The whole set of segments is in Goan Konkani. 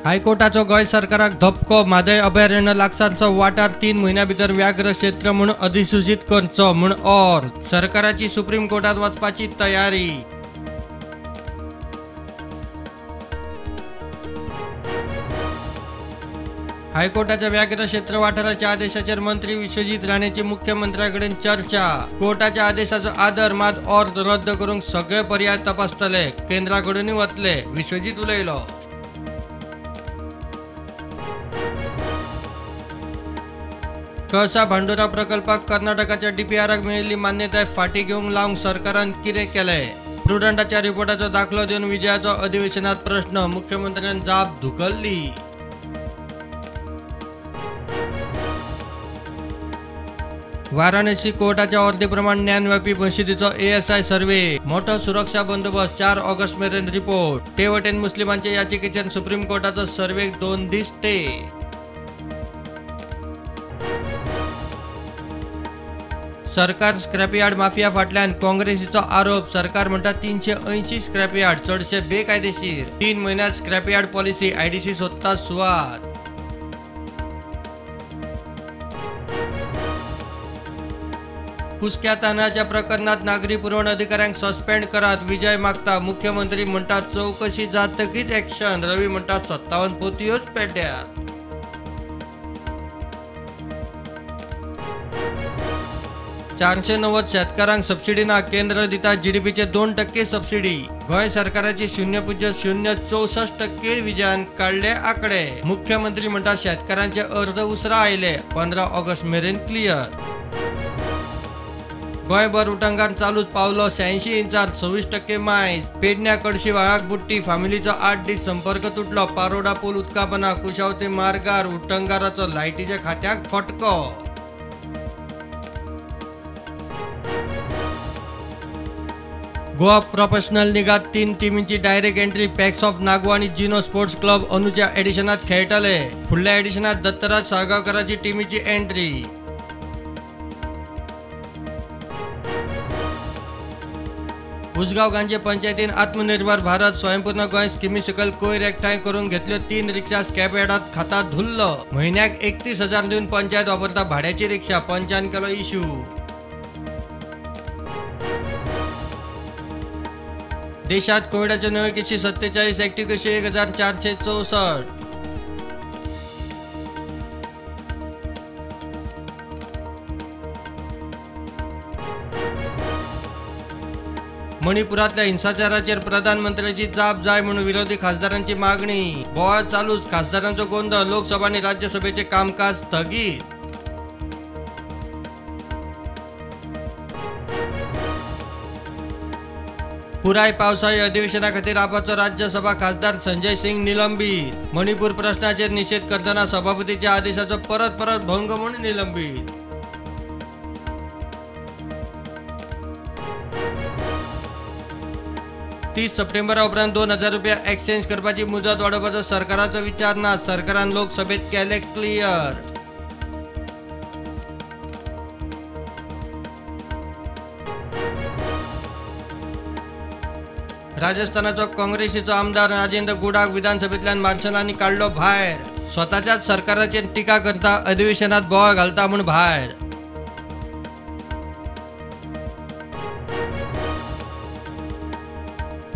हायकोर्टाचो गोंय सरकाराक धपको. म्हादय अभयारण्य लागसारचो वाठार 3 म्हयन्यां भितर व्याघ्र क्षेत्र म्हूण अधिसूचीत करचो म्हूण ऑर्द. सरकाराची सुप्रीम कोर्टात वचपाची तयारी. हायकोर्टाच्या व्याघ्र क्षेत्र वाठाराच्या आदेशाचेर मंत्री विश्वजीत राणेची मुख्यमंत्र्याकडेन चर्चा. कोर्टाच्या आदेशाचो आदर मात ऑर्द रद्द करूंक सगळे पर्याय तपासतले, केंद्राकडेनूय वतले, विश्वजीत उलयलो. कळसा भांडुरा प्रकल्पाक कर्नाटकाच्या डीपीआराक मेळिल्ली मान्यताय फाटीं घेवंक लावंक सरकारान कितें केलें? प्रुडंटाच्या रिपोर्टाचो दाखलो दिवन विजयाचो अधिवेशनात प्रश्न. मुख्यमंत्र्यान जाप धुकल्ली. वाराणसी कोर्टाच्या ऑर्दी प्रमाण ज्ञानव्यापी मशिदीचो एएसआय सर्वे. मोठो सुरक्षा बंदोबस्त. 4 ऑगस्ट मेरेन रिपोर्ट. ते वटेन मुस्लिमांचे याचिकेचेर सुप्रीम कोर्टाचो सर्वेक 2 दीस स्टे. सरकार स्क्रॅपयार्ड माफिया फाटल्यान काँग्रेसीचो आरोप. सरकार म्हणटा 380 स्क्रॅपयार्ड चडशे बेकायदेशीर. 3 म्हयन्यांत स्क्रॅपयार्ड पॉलिसी आयडीसी सोदता सुवात. कुस्क्या तांदळाच्या प्रकरणात नागरी पुरवण अधिकाऱ्यांक सस्पेंड करात, विजय मागता. मुख्यमंत्री म्हणटा चवकशी जातकीच ऍक्शन. रवी म्हणटा 57 पोतयोच पेड्ड्यार. 490 शेतकारांक सबसिडी ना, केंद्र दिता जीडीपीचे 2% सबसिडी. गोंय सरकाराची 0.064% विजयान काडले आकडे. मुख्यमंत्री म्हणटा शेतकारांचे अर्ज उसरा आयले, 15 ऑगस्ट मेरेन क्लियर. गोंयभर उटंगार चालूच, पावलो 86 इंचार, 26% मायज. पेडण्या कडशी व्हाळाक बुडटी, फामिलीचो 8 दीस संपर्क तुटलो. पारोडा पूल उदकापना, कुशावते मार्गार उटंगाराचो लायटीच्या खात्याक फटको. गोवा प्रोफेशनल लिगात 3 टिमींची direct entry. Pax of Nagoa आनी जिनो स्पोर्ट्स क्लब अंदूच्या एडिशनात खेळटले. फुडल्या एडिशनात दत्तराज साळगांवकाराची टिमीची एंट्री. उसगांव गांजे पंचायतीन आत्मनिर्भर भारत स्वयंपूर्ण गोंय स्किमी सकयल कोयर एकठांय करून घेतल्यो 3 रिक्षा स्क्रॅपयार्डात खाता धुल्लो. म्हयन्याक 31,000 दिवन पंचायत वापरता भाड्याची रिक्षा. पंचान केलो इश्यू. देशात कोविडाच्यो नव्यो केशी 47, ऍक्टिव्ह केशी 1464. मणिपुरातल्या हिंसाचाराचेर प्रधानमंत्र्याची जाप जाय म्हणून विरोधी खासदारांची मागणी. बोवाळ चालूच, खासदारांचो गोंधळ. लोकसभा आणि राज्यसभेचे कामकाज स्थगीत. पुराय पावसाळी अधिवेशना खातीर आपाचो राज्यसभा खासदार संजय सिंग निलंबित. मणिपूर प्रश्नाचेर निषेध करतना सभापतीच्या आदेशाचो परत परत भंग म्हणून निलंबित. 30 सप्टेंबरा उपरांत 2,000 रुपया एक्सचेंज करपाची मुजत वाडोवपाचो सरकाराचो विचार ना. सरकारान लोकसभेत केले क्लियर. राजस्थानाचो काँग्रेसीचो आमदार राजेंद्र गुडाक विधानसभेंतल्यान मार्शलांनी काडलो भायर. स्वताच्याच सरकाराचेर टिका करता, अधिवेशनात बोवाळ घालता म्हूण भायर.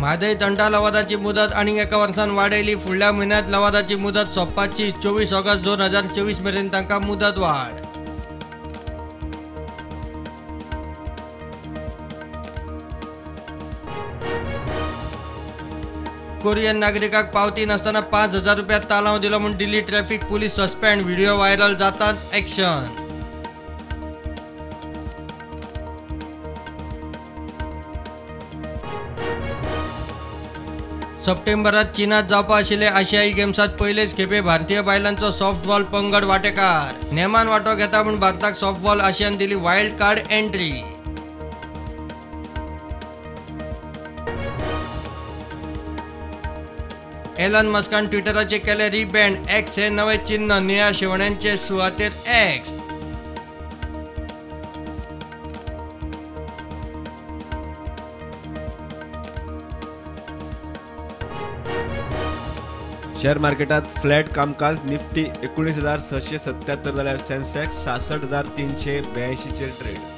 म्हादय तंटा लवादाची मुदत आनीक 1 वर्सान वाडयली. फुडल्या म्हयन्यांत लवादाची मुदत सोंपपाची. 24 ऑगस्ट 2024 मेरेन तांकां मुदत वाड. कोरियन नागरिकाक पावती नासतना 5,000 रुपया तालांव दिलो म्हूण Delhi traffic police suspend. Video viral जातात ऍक्शन. सप्टेंबरात चीनात जावपा आशिल्ले आशियाई गेम्सात पयलेच खेपे भारतीय बायलांचो सॉफ्टबॉल पंगड वांटेकार. नेमान वांटो घेता म्हूण भारताक सॉफ्टबॉल आशियान दिली वायल्ड कार्ड एंट्री. एलन मस्कान ट्विटराचे केले रिब्रँड. एक्स हे नवे चिन्ह, निळ्या शेवण्यांचे सुवातेर एक्स. शेअर मार्केटात फ्लॅट कामकाज. निफ्टी 19,677 जाल्यार सेन्सेक्स 66,382 चेर ट्रेड.